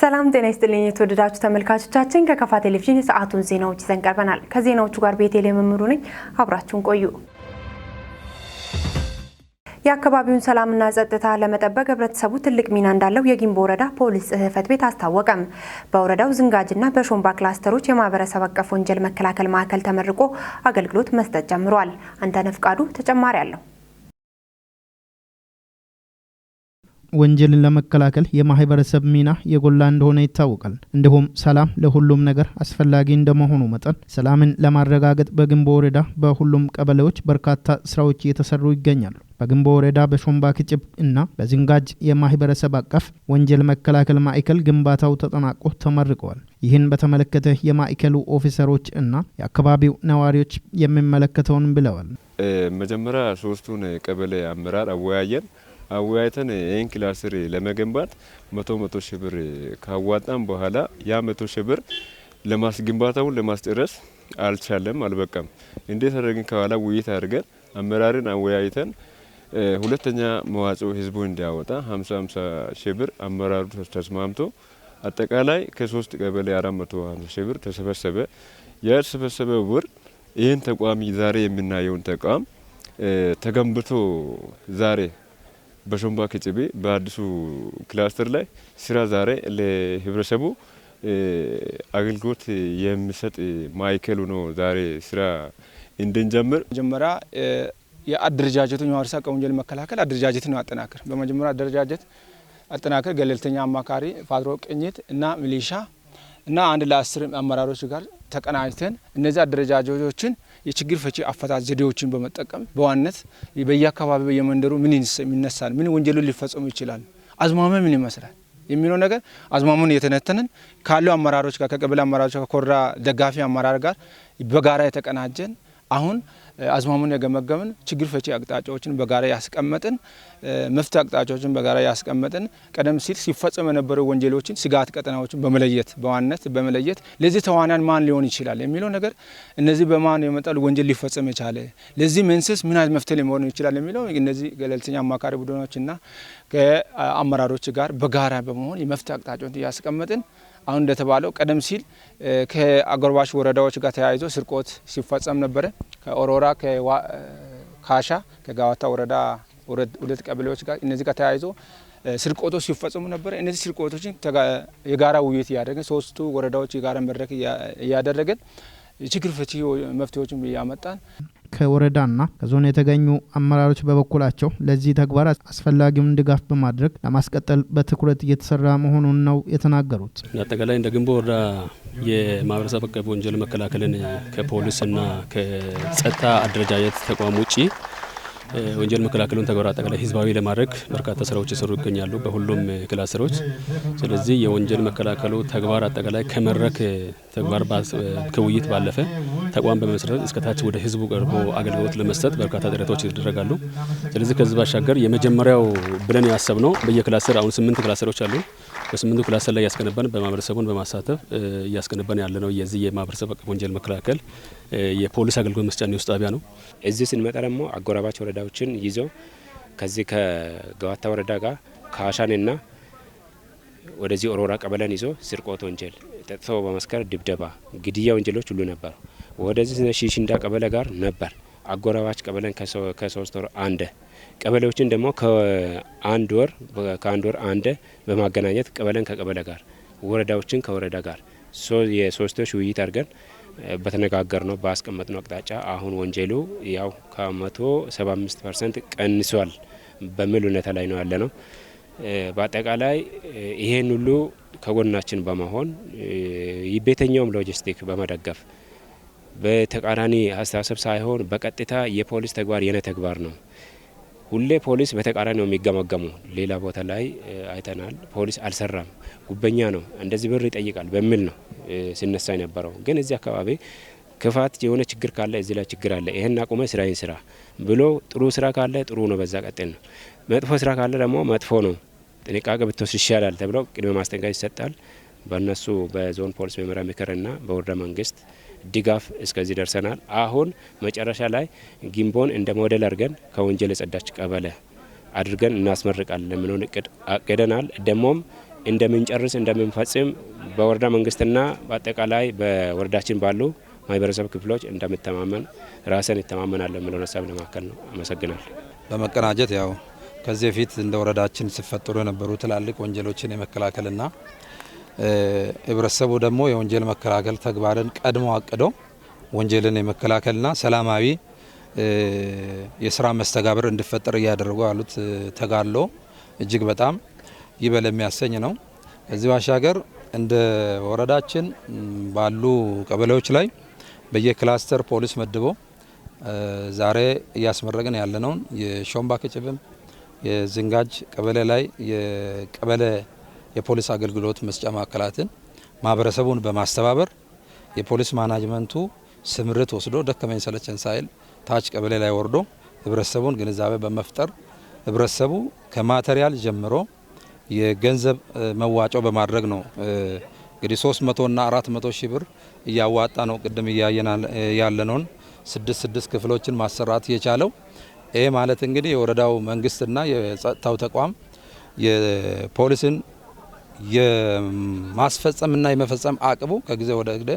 ሰላም ጤና ይስጥልኝ የተወደዳችሁ ተመልካቾቻችን፣ ከከፋ ቴሌቪዥን የሰዓቱን ዜናዎች ይዘን ቀርበናል። ከዜናዎቹ ጋር ቤቴል መምሩ ነኝ። አብራችሁን ቆዩ። የአካባቢውን ሰላምና ጸጥታ ለመጠበቅ ህብረተሰቡ ትልቅ ሚና እንዳለው የጊምቦ ወረዳ ፖሊስ ጽሕፈት ቤት አስታወቀም። በወረዳው ዝንጋጅና በሾምባ ክላስተሮች የማህበረሰብ አቀፍ ወንጀል መከላከል ማዕከል ተመርቆ አገልግሎት መስጠት ጀምሯል። አንተነህ ፍቃዱ ተጨማሪ አለው። ወንጀልን ለመከላከል የማህበረሰብ ሚና የጎላ እንደሆነ ይታወቃል። እንዲሁም ሰላም ለሁሉም ነገር አስፈላጊ እንደመሆኑ መጠን ሰላምን ለማረጋገጥ በጊምቦ ወረዳ በሁሉም ቀበሌዎች በርካታ ስራዎች እየተሰሩ ይገኛሉ። በጊምቦ ወረዳ በሾምባ ክጭብ እና በዝንጋጅ የማህበረሰብ አቀፍ ወንጀል መከላከል ማዕከል ግንባታው ተጠናቆ ተመርቀዋል። ይህን በተመለከተ የማዕከሉ ኦፊሰሮች እና የአካባቢው ነዋሪዎች የሚመለከተውን ብለዋል። መጀመሪያ ሶስቱን ቀበሌ አመራር አወያየን። አወያይተን ይህን ክላስተር ለመገንባት 100 100 ሺህ ብር ካዋጣን በኋላ ያ 100 ሺህ ብር ግንባታውን ለማስጨረስ አልቻለም፣ አልበቃም። እንዴት አድርገን ከኋላ ውይይት አድርገን አመራርን አወያይተን ሁለተኛ መዋጮ ህዝቡ እንዲያወጣ 50 50 ሺህ ብር አመራሩ ተስማምቶ አጠቃላይ ከሶስት ቀበሌ 450 ሺህ ብር ተሰበሰበ። የተሰበሰበው ብር ይህን ተቋም፣ ዛሬ የምናየውን ተቋም ተገንብቶ ዛሬ በሾምባ ክጭቤ በአዲሱ ክላስተር ላይ ስራ ዛሬ ለህብረተሰቡ አገልግሎት የሚሰጥ ማዕከል ሆኖ ዛሬ ስራ እንድንጀምር። መጀመሪያ የአደረጃጀቱን የማህበረሰብ አቀፍ ወንጀል መከላከል አደረጃጀትን ነው አጠናክር። በመጀመሪያ አደረጃጀት አጠናክር ገለልተኛ አማካሪ፣ ፓትሮል፣ ቅኝት እና ሚሊሻ እና 1 ለ10 አመራሮች ጋር ተቀናጅተን እነዚህ አደረጃጀቶችን የችግር ፈቺ አፈታት ዘዴዎችን በመጠቀም በዋነት በየአካባቢ በየመንደሩ ምን ይነሳል፣ ምን ወንጀሉ ሊፈጸሙ ይችላል፣ አዝማሚያ ምን ይመስላል የሚለው ነገር አዝማሙን እየተነተንን ካሉ አመራሮች ጋር፣ ከቀበሌ አመራሮች ጋር፣ ከወረዳ ደጋፊ አመራር ጋር በጋራ የተቀናጀን፣ አሁን አዝማሙን የገመገምን፣ ችግር ፈቺ አቅጣጫዎችን በጋራ ያስቀመጥን፣ መፍትሄ አቅጣጫዎችን በጋራ ያስቀመጥን፣ ቀደም ሲል ሲፈጸም የነበሩ ወንጀሎችን ስጋት ቀጠናዎችን በመለየት፣ በዋነት በመለየት ለዚህ ተዋናን ማን ሊሆን ይችላል የሚለው ነገር፣ እነዚህ በማን የመጣሉ ወንጀል ሊፈጸም የቻለ፣ ለዚህ መንስኤስ ምን አይነት መፍትሄ ሊሆን ይችላል የሚለው እነዚህ ገለልተኛ አማካሪ ቡድኖችና ከአመራሮች ጋር በጋራ በመሆን የመፍትሄ አቅጣጫዎችን እያስቀመጥን፣ አሁን እንደተባለው ቀደም ሲል ከአጎራባች ወረዳዎች ጋር ተያይዞ ስርቆት ሲፈጸም ነበረ። ከኦሮራ፣ ከካሻ፣ ከጋዋታ ወረዳ ሁለት ቀበሌዎች ጋር እነዚህ ጋር ተያይዞ ስርቆቶች ሲፈጸሙ ነበረ። እነዚህ ስርቆቶችን የጋራ ውይይት እያደረግን፣ ሶስቱ ወረዳዎች የጋራ መድረክ እያደረግን፣ ችግር ፈቺ መፍትሄዎችን እያመጣን። ከወረዳና ከዞን የተገኙ አመራሮች በበኩላቸው ለዚህ ተግባር አስፈላጊውን ድጋፍ በማድረግ ለማስቀጠል በትኩረት እየተሰራ መሆኑን ነው የተናገሩት። አጠቃላይ እንደ ጊምቦ ወረዳ የማህበረሰብ አቀፍ ወንጀል መከላከልን ከፖሊስና ከጸጥታ አደረጃጀት ተቋም ውጪ ወንጀል መከላከሉን ተግባር አጠቃላይ ህዝባዊ ለማድረግ በርካታ ስራዎች የሰሩ ይገኛሉ በሁሉም ክላስተሮች። ስለዚህ የወንጀል መከላከሉ ተግባር አጠቃላይ ከመድረክ ተግባር ከውይይት ባለፈ ተቋም በመመስረት እስከታች ወደ ህዝቡ ቀርቦ አገልግሎት ለመስጠት በርካታ ጥረቶች ይደረጋሉ። ስለዚህ ከዚህ ባሻገር የመጀመሪያው ብለን ያሰብነው በየክላስተር አሁን ስምንት ክላስተሮች አሉ። በስምንቱ ክላስተር ላይ እያስገነባን፣ በማህበረሰቡን በማሳተፍ እያስገነባን ያለ ነው። የዚህ የማህበረሰብ አቀፍ ወንጀል መከላከል የፖሊስ አገልግሎት መስጫ ንዑስ ጣቢያ ነው። እዚህ ስንመጣ ደግሞ አጎራባች ወረዳዎችን ይዞ ከዚህ ከገዋታ ወረዳ ጋር ካሻንና ወደዚህ ኦሮራ ቀበሌን ይዞ ስርቆት ወንጀል፣ ጠጥቶ በመስከር፣ ድብደባ፣ ግድያ ወንጀሎች ሁሉ ነበሩ። ወደዚህ ሺሽንዳ ቀበሌ ጋር ነበር። አጎራባች ቀበሌን ከ3 ወር አንደ ቀበሌዎችን ደግሞ ከአንድ ወር አንደ በማገናኘት ቀበሌን ከቀበሌ ጋር፣ ወረዳዎችን ከወረዳ ጋር የሶስትዮሽ ውይይት አድርገን በተነጋገርነው ባስቀመጥነው አቅጣጫ አሁን ወንጀሉ ያው ከ175% ቀንሷል በሚል ሁኔታ ላይ ነው ያለነው። በአጠቃላይ ይሄን ሁሉ ከጎናችን በመሆን በየትኛውም ሎጂስቲክ በመደገፍ፣ በተቃራኒ አስተሳሰብ ሳይሆን በቀጥታ የፖሊስ ተግባር የኔ ተግባር ነው። ሁሌ ፖሊስ በተቃራኒ ነው የሚገመገሙ። ሌላ ቦታ ላይ አይተናል። ፖሊስ አልሰራም፣ ጉበኛ ነው፣ እንደዚህ ብር ይጠይቃል በሚል ነው ሲነሳ የነበረው። ግን እዚህ አካባቢ ክፋት የሆነ ችግር ካለ እዚህ ላይ ችግር አለ፣ ይሄን አቁመ ስራዬን ስራ ብሎ፣ ጥሩ ስራ ካለ ጥሩ ነው፣ በዛ ቀጥል ነው። መጥፎ ስራ ካለ ደግሞ መጥፎ ነው፣ ጥንቃቄ ብትወስድ ይሻላል ተብሎ ቅድመ ማስጠንቀቂያ ይሰጣል። በእነሱ በዞን ፖሊስ መምሪያ ምክርና በወረዳ መንግስት ድጋፍ እስከዚህ ደርሰናል። አሁን መጨረሻ ላይ ጊምቦን እንደ ሞዴል አድርገን ከወንጀል የጸዳች ቀበሌ አድርገን እናስመርቃለን የሚለውን እቅድ አቅደናል። ደግሞም እንደምንጨርስ እንደምንፈጽም በወረዳ መንግስትና በአጠቃላይ በወረዳችን ባሉ ማህበረሰብ ክፍሎች እንደምተማመን ራስን ይተማመናል የሚለውን ሀሳብ ለማከል ነው። አመሰግናለሁ። በመቀናጀት ያው ከዚህ በፊት እንደ ወረዳችን ሲፈጠሩ የነበሩ ትላልቅ ወንጀሎችን የመከላከልና ህብረተሰቡ ደግሞ የወንጀል መከላከል ተግባርን ቀድሞ አቅዶ ወንጀልን የመከላከልና ሰላማዊ የስራ መስተጋብር እንዲፈጠር እያደረጉ ያሉት ተጋድሎ እጅግ በጣም ይበል የሚያሰኝ ነው። ከዚህ ባሻገር እንደ ወረዳችን ባሉ ቀበሌዎች ላይ በየክላስተር ፖሊስ መድቦ ዛሬ እያስመረቅን ያለነውን የሾምባ ቅጭብም የዝንጋጅ ቀበሌ ላይ የቀበሌ የፖሊስ አገልግሎት መስጫ ማዕከላትን ማህበረሰቡን በማስተባበር የፖሊስ ማናጅመንቱ ስምሪት ወስዶ ደከመኝ ሰለቸን ሳይል ታች ቀበሌ ላይ ወርዶ ህብረተሰቡን ግንዛቤ በመፍጠር ህብረተሰቡ ከማቴሪያል ጀምሮ የገንዘብ መዋጮ በማድረግ ነው። እንግዲህ 300 እና 400 ሺህ ብር እያዋጣ ነው። ቅድም እያየን ያለነውን 6 ክፍሎችን ማሰራት የቻለው። ይሄ ማለት እንግዲህ የወረዳው መንግስትና የጸጥታው ተቋም የፖሊስን የማስፈጸምና የመፈጸም አቅሙ ከጊዜ ወደ ጊዜ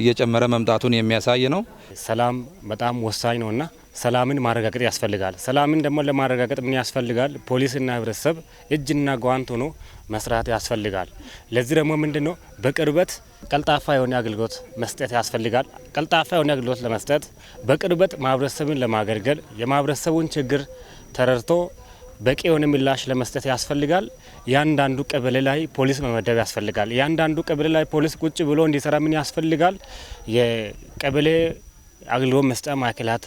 እየጨመረ መምጣቱን የሚያሳይ ነው። ሰላም በጣም ወሳኝ ነውና ሰላምን ማረጋገጥ ያስፈልጋል። ሰላምን ደግሞ ለማረጋገጥ ምን ያስፈልጋል? ፖሊስና ህብረተሰብ እጅና ጓንት ሆኖ መስራት ያስፈልጋል። ለዚህ ደግሞ ምንድነው በቅርበት ቀልጣፋ የሆነ አገልግሎት መስጠት ያስፈልጋል። ቀልጣፋ የሆነ አገልግሎት ለመስጠት በቅርበት ማህበረሰብን ለማገልገል የማህበረሰቡን ችግር ተረድቶ በቂ የሆነ ምላሽ ለመስጠት ያስፈልጋል። ያንዳንዱ ቀበሌ ላይ ፖሊስ መመደብ ያስፈልጋል። ያንዳንዱ ቀበሌ ላይ ፖሊስ ቁጭ ብሎ እንዲሰራ ምን ያስፈልጋል? የቀበሌ አገልግሎት መስጫ ማዕከላት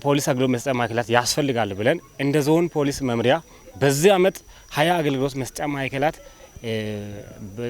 ፖሊስ አገልግሎት መስጫ ማዕከላት ያስፈልጋል ብለን እንደ ዞን ፖሊስ መምሪያ በዚህ አመት 20 አገልግሎት መስጫ ማዕከላት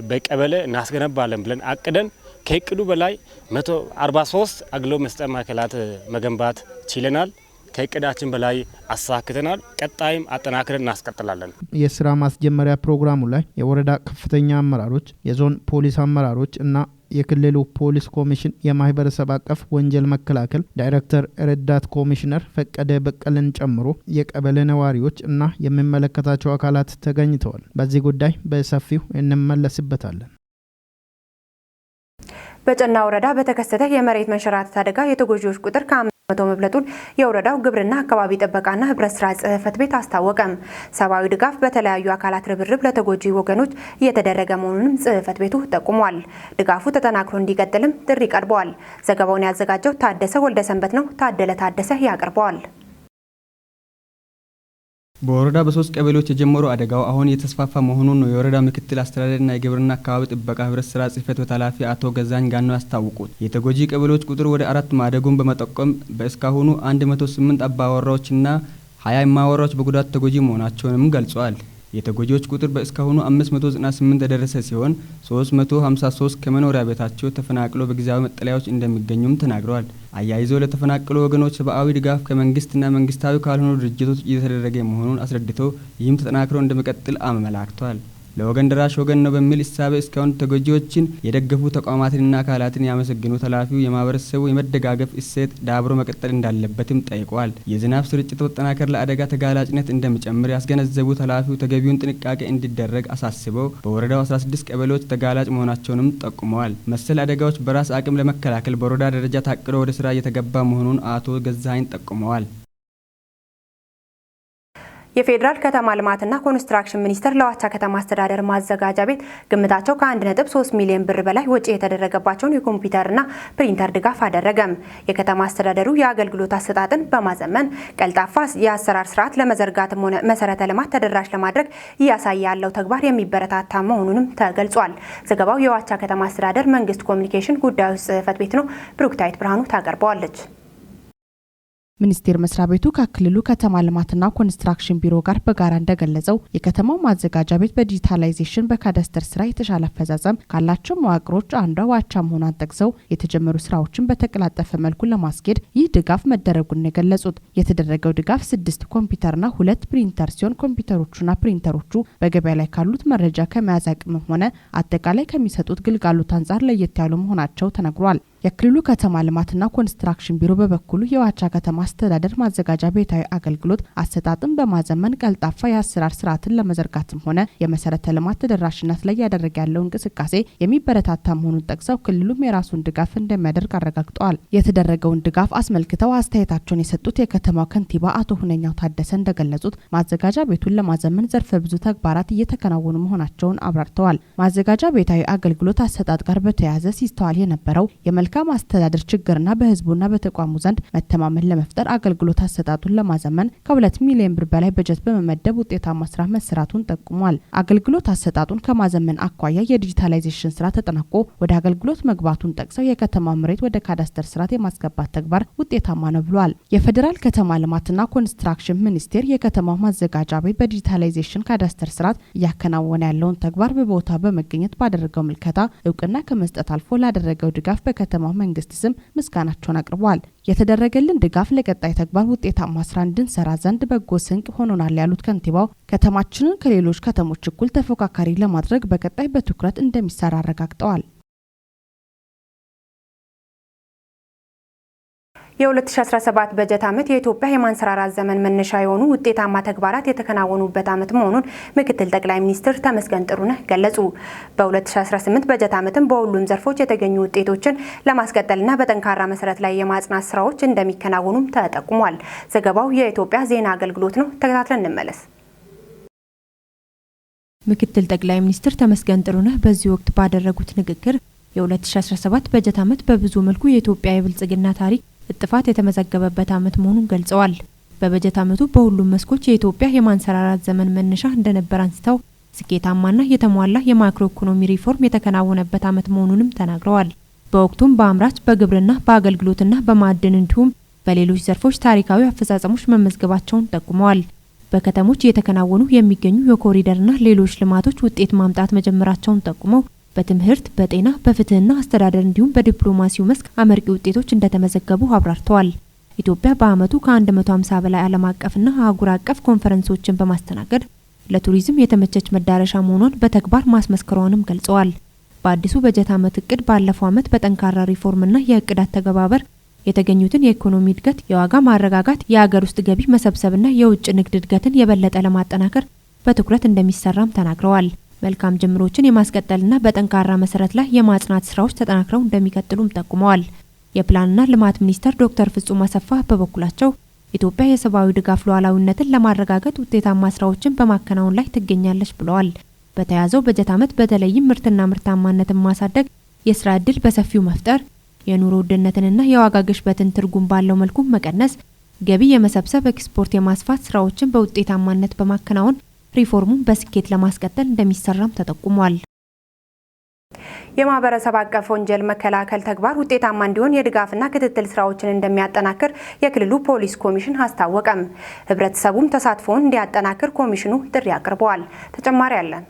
በቀበሌ እናስገነባለን ብለን አቅደን ከእቅዱ በላይ 143 አገልግሎት መስጫ ማዕከላት መገንባት ችለናል። ከእቅዳችን በላይ አሳክተናል። ቀጣይም አጠናክረን እናስቀጥላለን። የስራ ማስጀመሪያ ፕሮግራሙ ላይ የወረዳ ከፍተኛ አመራሮች፣ የዞን ፖሊስ አመራሮች እና የክልሉ ፖሊስ ኮሚሽን የማህበረሰብ አቀፍ ወንጀል መከላከል ዳይሬክተር ረዳት ኮሚሽነር ፈቀደ በቀለን ጨምሮ የቀበሌ ነዋሪዎች እና የሚመለከታቸው አካላት ተገኝተዋል። በዚህ ጉዳይ በሰፊው እንመለስበታለን። በጨና ወረዳ በተከሰተ የመሬት መንሸራተት አደጋ የተጎጂዎች ቁጥር ከ500 መብለጡን የወረዳው ግብርና አካባቢ ጥበቃና ህብረት ስራ ጽሕፈት ቤት አስታወቀም። ሰብአዊ ድጋፍ በተለያዩ አካላት ርብርብ ለተጎጂ ወገኖች እየተደረገ መሆኑንም ጽሕፈት ቤቱ ጠቁሟል። ድጋፉ ተጠናክሮ እንዲቀጥልም ጥሪ ቀርበዋል። ዘገባውን ያዘጋጀው ታደሰ ወልደሰንበት ነው። ታደለ ታደሰ ያቀርበዋል። በወረዳ በ3 ቀበሌዎች የጀመረው አደጋው አሁን የተስፋፋ መሆኑን ነው የወረዳ ምክትል አስተዳዳሪና የግብርና አካባቢ ጥበቃ ህብረት ስራ ጽሕፈት ቤት ኃላፊ አቶ ገዛኝ ጋኖ ያስታወቁት። የተጎጂ ቀበሌዎች ቁጥር ወደ 4 ማደጉን በመጠቆም በእስካሁኑ 108 አባወራዎችና 20 እማወራዎች በጉዳት ተጎጂ መሆናቸውንም ገልጸዋል። የተጎጂዎች ቁጥር በእስካሁኑ 598 የደረሰ ሲሆን 353 ከመኖሪያ ቤታቸው ተፈናቅለው በጊዜያዊ መጠለያዎች እንደሚገኙም ተናግረዋል። አያይዘው ለተፈናቀሉ ወገኖች ሰብአዊ ድጋፍ ከመንግስትና መንግስታዊ ካልሆኑ ድርጅቶች እየተደረገ መሆኑን አስረድተው ይህም ተጠናክሮ እንደሚቀጥል አመላክተዋል። ለወገን ደራሽ ወገን ነው በሚል እሳቤ እስካሁን ተጎጂዎችን የደገፉ ተቋማትንና አካላትን ያመሰገኑት ኃላፊው የማህበረሰቡ የመደጋገፍ እሴት ዳብሮ መቀጠል እንዳለበትም ጠይቀዋል። የዝናብ ስርጭት መጠናከር ለአደጋ ተጋላጭነት እንደሚጨምር ያስገነዘቡት ኃላፊው ተገቢውን ጥንቃቄ እንዲደረግ አሳስበው በወረዳው 16 ቀበሌዎች ተጋላጭ መሆናቸውንም ጠቁመዋል። መሰል አደጋዎች በራስ አቅም ለመከላከል በወረዳ ደረጃ ታቅዶ ወደ ስራ እየተገባ መሆኑን አቶ ገዛኸኝ ጠቁመዋል። የፌዴራል ከተማ ልማትና ኮንስትራክሽን ሚኒስቴር ለዋቻ ከተማ አስተዳደር ማዘጋጃ ቤት ግምታቸው ከ1.3 ሚሊዮን ብር በላይ ወጪ የተደረገባቸውን የኮምፒውተርና ፕሪንተር ድጋፍ አደረገም። የከተማ አስተዳደሩ የአገልግሎት አሰጣጥን በማዘመን ቀልጣፋ የአሰራር ስርዓት ለመዘርጋትም ሆነ መሰረተ ልማት ተደራሽ ለማድረግ እያሳየ ያለው ተግባር የሚበረታታ መሆኑንም ተገልጿል። ዘገባው የዋቻ ከተማ አስተዳደር መንግስት ኮሚኒኬሽን ጉዳዮች ጽሕፈት ቤት ነው። ብሩክታይት ብርሃኑ ታቀርበዋለች። ሚኒስቴር መስሪያ ቤቱ ከክልሉ ከተማ ልማትና ኮንስትራክሽን ቢሮ ጋር በጋራ እንደገለጸው የከተማው ማዘጋጃ ቤት በዲጂታላይዜሽን በካዳስተር ስራ የተሻለ አፈጻጸም ካላቸው መዋቅሮች አንዷ ዋቻ መሆኗን ጠቅሰው የተጀመሩ ስራዎችን በተቀላጠፈ መልኩ ለማስኬድ ይህ ድጋፍ መደረጉን የገለጹት። የተደረገው ድጋፍ 6 ኮምፒውተርና 2 ፕሪንተር ሲሆን ኮምፒውተሮቹና ፕሪንተሮቹ በገበያ ላይ ካሉት መረጃ ከመያዝ አቅምም ሆነ አጠቃላይ ከሚሰጡት ግልጋሎት አንጻር ለየት ያሉ መሆናቸው ተነግሯል። የክልሉ ከተማ ልማትና ኮንስትራክሽን ቢሮ በበኩሉ የዋቻ ከተማ አስተዳደር ማዘጋጃ ቤታዊ አገልግሎት አሰጣጥን በማዘመን ቀልጣፋ የአሰራር ስርዓትን ለመዘርጋትም ሆነ የመሰረተ ልማት ተደራሽነት ላይ ያደረገ ያለው እንቅስቃሴ የሚበረታታ መሆኑን ጠቅሰው ክልሉም የራሱን ድጋፍ እንደሚያደርግ አረጋግጠዋል። የተደረገውን ድጋፍ አስመልክተው አስተያየታቸውን የሰጡት የከተማው ከንቲባ አቶ ሁነኛው ታደሰ እንደገለጹት ማዘጋጃ ቤቱን ለማዘመን ዘርፈ ብዙ ተግባራት እየተከናወኑ መሆናቸውን አብራርተዋል። ማዘጋጃ ቤታዊ አገልግሎት አሰጣጥ ጋር በተያያዘ ሲስተዋል የነበረው የመልካም አስተዳደር ችግርና በህዝቡና በተቋሙ ዘንድ መተማመን ለመፍጠር አገልግሎት አሰጣጡን ለማዘመን ከ2 ሚሊዮን ብር በላይ በጀት በመመደብ ውጤታማ ስራ መሰራቱን ጠቁሟል። አገልግሎት አሰጣጡን ከማዘመን አኳያ የዲጂታላይዜሽን ስራ ተጠናቆ ወደ አገልግሎት መግባቱን ጠቅሰው የከተማ መሬት ወደ ካዳስተር ስርዓት የማስገባት ተግባር ውጤታማ ነው ብሏል። የፌደራል ከተማ ልማትና ኮንስትራክሽን ሚኒስቴር የከተማው ማዘጋጃ ቤት በዲጂታላይዜሽን ካዳስተር ስርዓት እያከናወነ ያለውን ተግባር በቦታ በመገኘት ባደረገው ምልከታ እውቅና ከመስጠት አልፎ ላደረገው ድጋፍ በከተማው መንግስት ስም ምስጋናቸውን አቅርበዋል። የተደረገልን ድጋፍ ለቀጣይ ተግባር ውጤታማ ስራ እንድንሰራ ዘንድ በጎ ስንቅ ሆኖናል ያሉት ከንቲባው ከተማችንን ከሌሎች ከተሞች እኩል ተፎካካሪ ለማድረግ በቀጣይ በትኩረት እንደሚሰራ አረጋግጠዋል። የ2017 በጀት ዓመት የኢትዮጵያ የማንሰራራት ዘመን መነሻ የሆኑ ውጤታማ ተግባራት የተከናወኑበት ዓመት መሆኑን ምክትል ጠቅላይ ሚኒስትር ተመስገን ጥሩነህ ገለጹ። በ2018 በጀት ዓመትም በሁሉም ዘርፎች የተገኙ ውጤቶችን ለማስቀጠልና በጠንካራ መሰረት ላይ የማጽናት ስራዎች እንደሚከናወኑም ተጠቁሟል። ዘገባው የኢትዮጵያ ዜና አገልግሎት ነው። ተከታትለን እንመለስ። ምክትል ጠቅላይ ሚኒስትር ተመስገን ጥሩነህ በዚህ ወቅት ባደረጉት ንግግር የ2017 በጀት ዓመት በብዙ መልኩ የኢትዮጵያ የብልጽግና ታሪክ እጥፋት የተመዘገበበት ዓመት መሆኑን ገልጸዋል። በበጀት ዓመቱ በሁሉም መስኮች የኢትዮጵያ የማንሰራራት ዘመን መነሻ እንደነበር አንስተው ስኬታማና የተሟላ የማክሮ ኢኮኖሚ ሪፎርም የተከናወነበት ዓመት መሆኑንም ተናግረዋል። በወቅቱም በአምራች፣ በግብርና፣ በአገልግሎትና በማዕድን እንዲሁም በሌሎች ዘርፎች ታሪካዊ አፈጻጸሞች መመዝገባቸውን ጠቁመዋል። በከተሞች እየተከናወኑ የሚገኙ የኮሪደርና ሌሎች ልማቶች ውጤት ማምጣት መጀመራቸውን ጠቁመው በትምህርት፣ በጤና፣ በፍትህና አስተዳደር እንዲሁም በዲፕሎማሲው መስክ አመርቂ ውጤቶች እንደተመዘገቡ አብራርተዋል። ኢትዮጵያ በዓመቱ ከ150 በላይ ዓለም አቀፍና አህጉር አቀፍ ኮንፈረንሶችን በማስተናገድ ለቱሪዝም የተመቸች መዳረሻ መሆኗን በተግባር ማስመስከሯንም ገልጸዋል። በአዲሱ በጀት ዓመት እቅድ ባለፈው ዓመት በጠንካራ ሪፎርምና የእቅድ አተገባበር የተገኙትን የኢኮኖሚ እድገት፣ የዋጋ ማረጋጋት፣ የሀገር ውስጥ ገቢ መሰብሰብና የውጭ ንግድ እድገትን የበለጠ ለማጠናከር በትኩረት እንደሚሰራም ተናግረዋል። መልካም ጅምሮችን የማስቀጠልና በጠንካራ መሰረት ላይ የማጽናት ስራዎች ተጠናክረው እንደሚቀጥሉም ጠቁመዋል። የፕላንና ልማት ሚኒስትር ዶክተር ፍጹም አሰፋ በበኩላቸው ኢትዮጵያ የሰብአዊ ድጋፍ ሉዓላዊነትን ለማረጋገጥ ውጤታማ ስራዎችን በማከናወን ላይ ትገኛለች ብለዋል። በተያዘው በጀት ዓመት በተለይም ምርትና ምርታማነትን ማሳደግ፣ የስራ ዕድል በሰፊው መፍጠር፣ የኑሮ ውድነትንና የዋጋ ግሽበትን ትርጉም ባለው መልኩ መቀነስ፣ ገቢ የመሰብሰብ፣ ኤክስፖርት የማስፋት ስራዎችን በውጤታማነት በማከናወን ሪፎርሙን በስኬት ለማስቀጠል እንደሚሰራም ተጠቁሟል። የማህበረሰብ አቀፍ ወንጀል መከላከል ተግባር ውጤታማ እንዲሆን የድጋፍና ክትትል ስራዎችን እንደሚያጠናክር የክልሉ ፖሊስ ኮሚሽን አስታወቀም። ህብረተሰቡም ተሳትፎውን እንዲያጠናክር ኮሚሽኑ ጥሪ አቅርበዋል። ተጨማሪ አለን።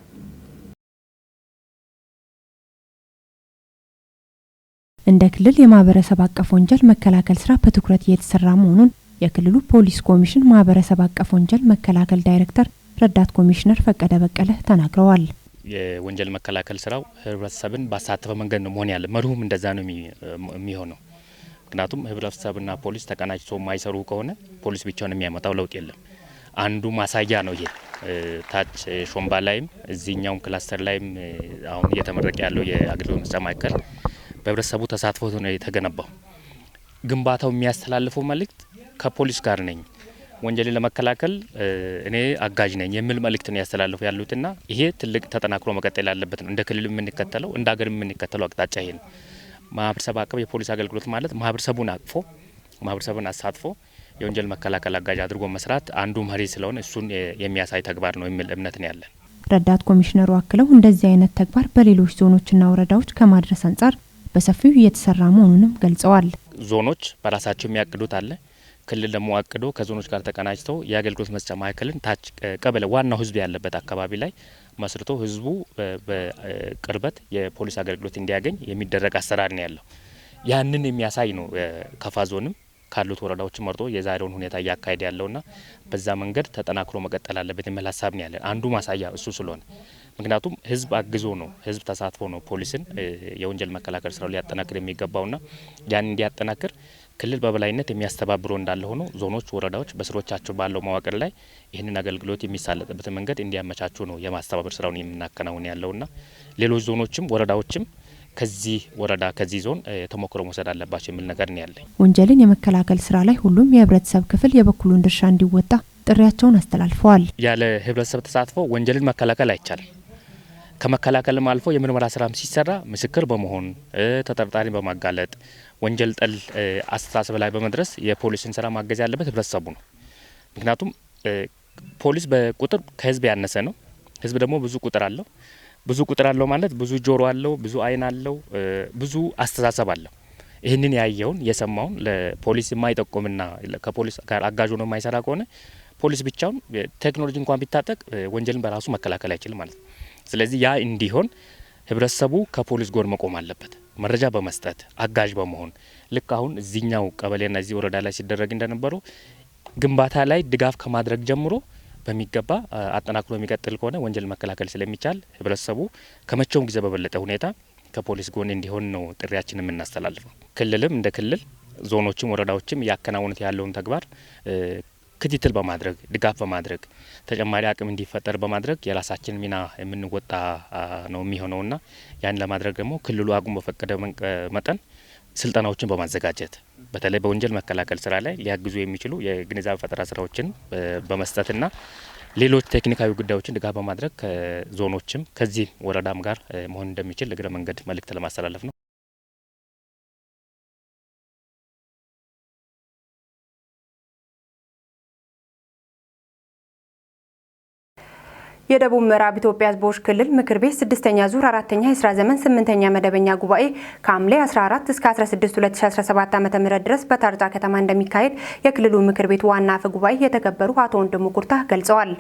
እንደ ክልል የማህበረሰብ አቀፍ ወንጀል መከላከል ስራ በትኩረት እየተሰራ መሆኑን የክልሉ ፖሊስ ኮሚሽን ማህበረሰብ አቀፍ ወንጀል መከላከል ዳይሬክተር ረዳት ኮሚሽነር ፈቀደ በቀለ ተናግረዋል። የወንጀል መከላከል ስራው ህብረተሰብን ባሳተፈ መንገድ ነው መሆን ያለ፣ መርሁም እንደዛ ነው የሚሆነው። ምክንያቱም ህብረተሰብና ፖሊስ ተቀናጅቶ የማይሰሩ ከሆነ ፖሊስ ብቻውን የሚያመጣው ለውጥ የለም። አንዱ ማሳያ ነው ይሄ። ታች ሾምባ ላይም እዚህኛውም ክላስተር ላይም አሁን እየተመረቀ ያለው የአገልግሎት መስጫ ማዕከል በህብረተሰቡ ተሳትፎ ነው የተገነባው። ግንባታው የሚያስተላልፈው መልእክት ከፖሊስ ጋር ነኝ፣ ወንጀልን ለመከላከል እኔ አጋዥ ነኝ የሚል መልእክት ነው ያስተላልፉ ያሉትና ይሄ ትልቅ ተጠናክሮ መቀጠል ያለበት ነው። እንደ ክልል የምንከተለው እንደ ሀገር የምንከተለው አቅጣጫ ይሄ ነው። ማህበረሰብ አቀፍ የፖሊስ አገልግሎት ማለት ማህበረሰቡን አቅፎ ማህበረሰቡን አሳትፎ የወንጀል መከላከል አጋዥ አድርጎ መስራት አንዱ መሪ ስለሆነ እሱን የሚያሳይ ተግባር ነው የሚል እምነት ነው ያለን። ረዳት ኮሚሽነሩ አክለው እንደዚህ አይነት ተግባር በሌሎች ዞኖችና ወረዳዎች ከማድረስ አንጻር በሰፊው እየተሰራ መሆኑንም ገልጸዋል። ዞኖች በራሳቸው የሚያቅዱት አለ። ክልል ደግሞ አቅዶ ከዞኖች ጋር ተቀናጅተው የአገልግሎት መስጫ ማዕከልን ታች ቀበሌ ዋናው ህዝብ ያለበት አካባቢ ላይ መስርቶ ህዝቡ በቅርበት የፖሊስ አገልግሎት እንዲያገኝ የሚደረግ አሰራር ነው ያለው። ያንን የሚያሳይ ነው። ከፋ ዞንም ካሉት ወረዳዎች መርጦ የዛሬውን ሁኔታ እያካሄደ ያለውና በዛ መንገድ ተጠናክሮ መቀጠል አለበት የሚል ሀሳብ ነው ያለን። አንዱ ማሳያ እሱ ስለሆነ ምክንያቱም ህዝብ አግዞ ነው፣ ህዝብ ተሳትፎ ነው ፖሊስን የወንጀል መከላከል ስራው ሊያጠናክር የሚገባውና ያን እንዲያጠናክር ክልል በበላይነት የሚያስተባብረው እንዳለ ሆኖ ዞኖች፣ ወረዳዎች በስሮቻቸው ባለው መዋቅር ላይ ይህንን አገልግሎት የሚሳለጥበትን መንገድ እንዲያመቻቹ ነው የማስተባበር ስራውን የምናከናውን ያለውና ሌሎች ዞኖችም ወረዳዎችም ከዚህ ወረዳ ከዚህ ዞን ተሞክሮ መውሰድ አለባቸው የሚል ነገር ነው ያለኝ። ወንጀልን የመከላከል ስራ ላይ ሁሉም የህብረተሰብ ክፍል የበኩሉን ድርሻ እንዲወጣ ጥሪያቸውን አስተላልፈዋል። ያለ ህብረተሰብ ተሳትፎ ወንጀልን መከላከል አይቻልም። ከመከላከልም አልፎ የምርመራ ስራም ሲሰራ ምስክር በመሆን፣ ተጠርጣሪ በማጋለጥ፣ ወንጀል ጠል አስተሳሰብ ላይ በመድረስ የፖሊስን ስራ ማገዝ ያለበት ህብረተሰቡ ነው። ምክንያቱም ፖሊስ በቁጥር ከህዝብ ያነሰ ነው። ህዝብ ደግሞ ብዙ ቁጥር አለው። ብዙ ቁጥር አለው ማለት ብዙ ጆሮ አለው፣ ብዙ አይን አለው፣ ብዙ አስተሳሰብ አለው። ይህንን ያየውን የሰማውን ለፖሊስ የማይጠቁምና ከፖሊስ ጋር አጋዥ ሆኖ የማይሰራ ከሆነ ፖሊስ ብቻውን ቴክኖሎጂ እንኳን ቢታጠቅ ወንጀልን በራሱ መከላከል አይችልም ማለት ነው። ስለዚህ ያ እንዲሆን ህብረተሰቡ ከፖሊስ ጎን መቆም አለበት። መረጃ በመስጠት፣ አጋዥ በመሆን፣ ልክ አሁን እዚህኛው ቀበሌና እዚህ ወረዳ ላይ ሲደረግ እንደነበረው ግንባታ ላይ ድጋፍ ከማድረግ ጀምሮ በሚገባ አጠናክሮ የሚቀጥል ከሆነ ወንጀል መከላከል ስለሚቻል ህብረተሰቡ ከመቼውም ጊዜ በበለጠ ሁኔታ ከፖሊስ ጎን እንዲሆን ነው ጥሪያችን የምናስተላልፈው። ክልልም እንደ ክልል ዞኖችም ወረዳዎችም እያከናወኑት ያለውን ተግባር ክትትል በማድረግ፣ ድጋፍ በማድረግ፣ ተጨማሪ አቅም እንዲፈጠር በማድረግ የራሳችን ሚና የምንወጣ ነው የሚሆነውና ያን ለማድረግ ደግሞ ክልሉ አቅሙ በፈቀደ መጠን ስልጠናዎችን በማዘጋጀት፣ በተለይ በወንጀል መከላከል ስራ ላይ ሊያግዙ የሚችሉ የግንዛቤ ፈጠራ ስራዎችን በመስጠትና ሌሎች ቴክኒካዊ ጉዳዮችን ድጋፍ በማድረግ ከዞኖችም ከዚህ ወረዳም ጋር መሆን እንደሚችል እግረ መንገድ መልእክት ለማስተላለፍ ነው። የደቡብ ምዕራብ ኢትዮጵያ ሕዝቦች ክልል ምክር ቤት ስድስተኛ ዙር አራተኛ የስራ ዘመን ስምንተኛ መደበኛ ጉባኤ ከሐምሌ 14 እስከ 16 2017 ዓ.ም ድረስ በታርጫ ከተማ እንደሚካሄድ የክልሉ ምክር ቤት ዋና አፈ ጉባኤ የተከበሩ አቶ ወንድሙ ኩርታ ገልጸዋል።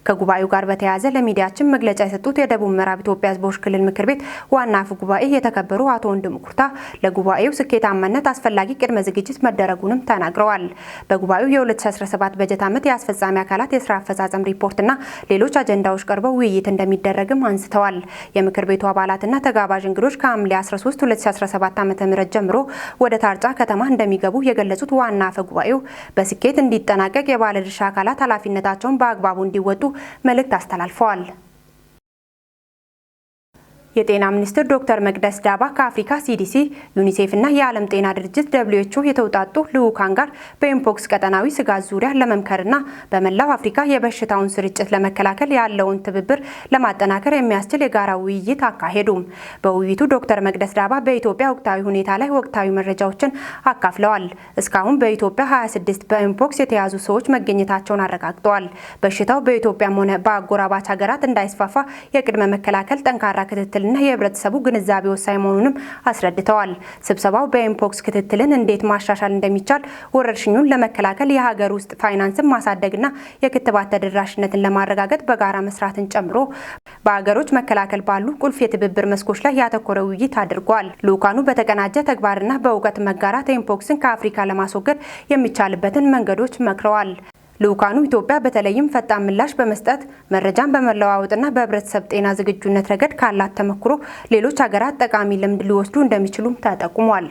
ከጉባኤው ጋር በተያያዘ ለሚዲያችን መግለጫ የሰጡት የደቡብ ምዕራብ ኢትዮጵያ ሕዝቦች ክልል ምክር ቤት ዋና አፈ ጉባኤ የተከበሩ አቶ ወንድሙ ኩርታ ለጉባኤው ስኬታማነት አስፈላጊ ቅድመ ዝግጅት መደረጉንም ተናግረዋል። በጉባኤው የ2017 በጀት ዓመት የአስፈጻሚ አካላት የስራ አፈጻጸም ሪፖርትና ሌሎች አጀንዳዎች ቀርበው ውይይት እንደሚደረግም አንስተዋል። የምክር ቤቱ አባላትና ተጋባዥ እንግዶች ከሐምሌ 13 2017 ዓ.ም ጀምሮ ወደ ታርጫ ከተማ እንደሚገቡ የገለጹት ዋና አፈ ጉባኤው በስኬት እንዲጠናቀቅ የባለድርሻ አካላት ኃላፊነታቸውን በአግባቡ እንዲወጡ መልእክት አስተላልፈዋል። የጤና ሚኒስትር ዶክተር መቅደስ ዳባ ከአፍሪካ ሲዲሲ፣ ዩኒሴፍ እና የዓለም ጤና ድርጅት ደብሊውኤችኦ የተውጣጡ ልዑካን ጋር በኤምፖክስ ቀጠናዊ ስጋት ዙሪያ ለመምከርና በመላው አፍሪካ የበሽታውን ስርጭት ለመከላከል ያለውን ትብብር ለማጠናከር የሚያስችል የጋራ ውይይት አካሄዱ። በውይይቱ ዶክተር መቅደስ ዳባ በኢትዮጵያ ወቅታዊ ሁኔታ ላይ ወቅታዊ መረጃዎችን አካፍለዋል። እስካሁን በኢትዮጵያ 26 በኤምፖክስ የተያዙ ሰዎች መገኘታቸውን አረጋግጠዋል። በሽታው በኢትዮጵያም ሆነ በአጎራባች ሀገራት እንዳይስፋፋ የቅድመ መከላከል፣ ጠንካራ ክትትል እና የህብረተሰቡ ግንዛቤ ወሳኝ መሆኑንም አስረድተዋል። ስብሰባው በኤምፖክስ ክትትልን እንዴት ማሻሻል እንደሚቻል፣ ወረርሽኙን ለመከላከል የሀገር ውስጥ ፋይናንስን ማሳደግና የክትባት ተደራሽነትን ለማረጋገጥ በጋራ መስራትን ጨምሮ በሀገሮች መከላከል ባሉ ቁልፍ የትብብር መስኮች ላይ ያተኮረ ውይይት አድርጓል። ልዑካኑ በተቀናጀ ተግባርና በእውቀት መጋራት ኤምፖክስን ከአፍሪካ ለማስወገድ የሚቻልበትን መንገዶች መክረዋል። ልዑካኑ ኢትዮጵያ በተለይም ፈጣን ምላሽ በመስጠት፣ መረጃን በመለዋወጥና በህብረተሰብ ጤና ዝግጁነት ረገድ ካላት ተሞክሮ ሌሎች ሀገራት ጠቃሚ ልምድ ሊወስዱ እንደሚችሉም ተጠቁሟል።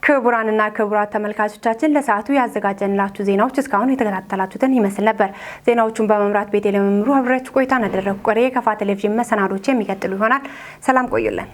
ክቡራንና ክቡራት ተመልካቾቻችን፣ ለሰዓቱ ያዘጋጀንላችሁ ዜናዎች እስካሁን የተከታተላችሁትን ይመስል ነበር። ዜናዎቹን በመምራት ቤቴ ለመምሩ አብሬያችሁ ቆይታን አደረግኩ። ቀሪ የከፋ ቴሌቪዥን መሰናዶች የሚቀጥሉ ይሆናል። ሰላም ቆዩልን።